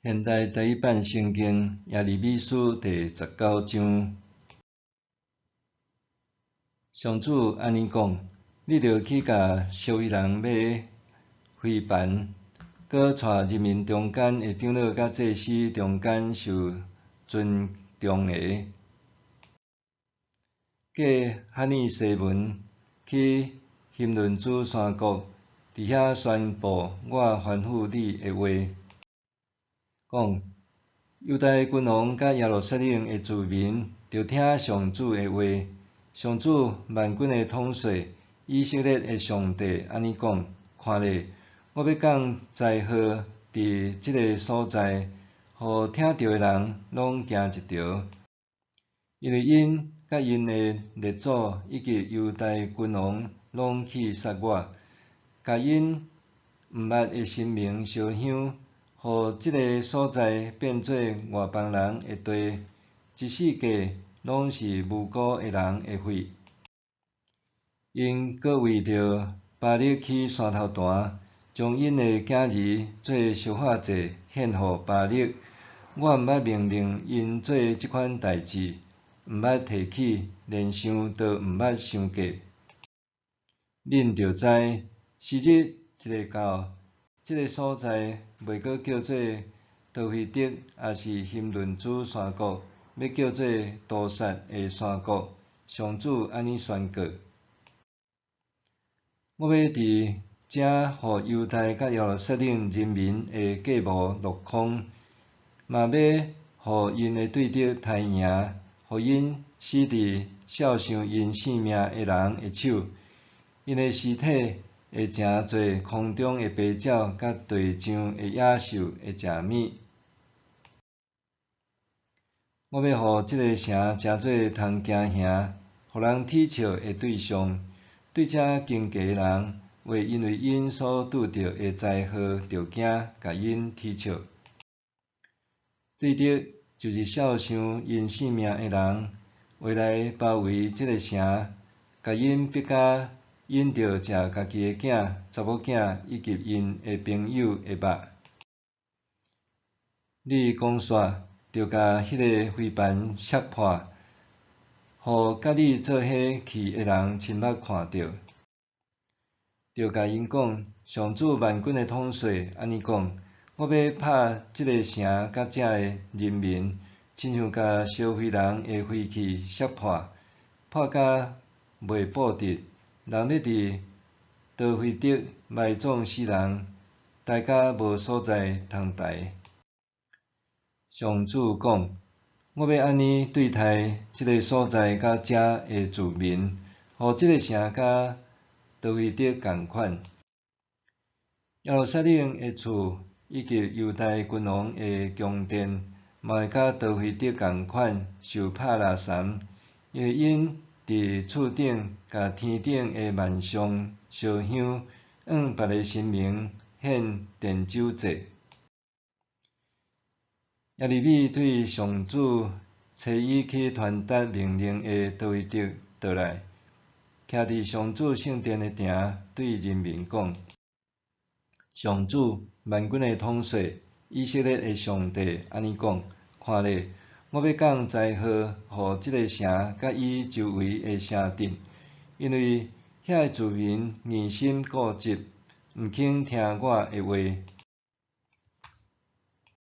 現代台語版聖經耶利米書第十九章，上主按呢講：你著去共燒毀人買飛盤，閣帶人民中間的長老佮祭司中間受尊重的，過哈爾西門去欣嫩子山谷，佇遐宣布我吩咐你的話。講，猶大君王佮耶路撒冷的住民，著聽上主的話。上主萬軍的統帥，以色列的上帝按呢講：看咧，我欲降災禍佇這个所在，予聽著的人攏驚一趒。因為𪜶佮𪜶的列祖以及猶大君王攏棄殺我，共𪜶毋捌的神明燒香。予這个所在變做外邦人的地，一四界攏是無辜的人的血。𪜶閣為著巴力起山頭壇，將𪜶的囝兒做燒化祭獻予巴力。我毋捌命令𪜶做這款代誌，毋捌提起，連想都毋捌想過。恁著知，時日一會到，這个所在袂閣叫做陀斐特，抑是欣嫩子山谷，欲叫做屠殺的山谷。上主按呢宣告：我欲佇遮予猶大佮耶路撒冷人民的計謀落空，嘛欲予𪜶的對敵刣贏，予𪜶死佇肖想𪜶性命的人的手，𪜶的屍體會成做空中的飛鳥佮地上的野獸的食物。我欲予這个城成做通驚嚇、予人恥笑的對象，對遮經過的人會因為𪜶所拄著的災禍著驚，共𪜶恥笑。對敵就是肖想𪜶性命的人，會來包圍這个城，共𪜶逼甲𪜶著食家己的囝、查某囝以及𪜶的朋友的肉。你講煞，著共彼个飛盤摔破，予佮你做伙去的人親目看著。著共𪜶講，上主萬軍的統帥按呢講：我欲拍這个城佮遮的人民，親像共燒毀人的飛器摔破，破甲袂補得。人欲佇陀斐特埋葬死人，刣甲無所在通刣。上主講：我欲按呢對待這个所在佮遮的住民，予這个城佮陀斐特仝款。耶路撒冷的厝以及猶大君王的宮殿，嘛會佮陀斐特仝款受拍垃圾，因為𪜶佇厝頂共天頂的萬象燒香，向別个神明獻奠酒祭。耶利米對上主差伊去傳達命令的大衛德倒來，徛佇上主聖殿的埕，對人民講：上主萬軍的統帥，以色列的上帝按呢講：看咧，我欲降災禍予這个城佮伊周圍的城鎮，因為遐的住民硬心固執，毋肯聽我的話。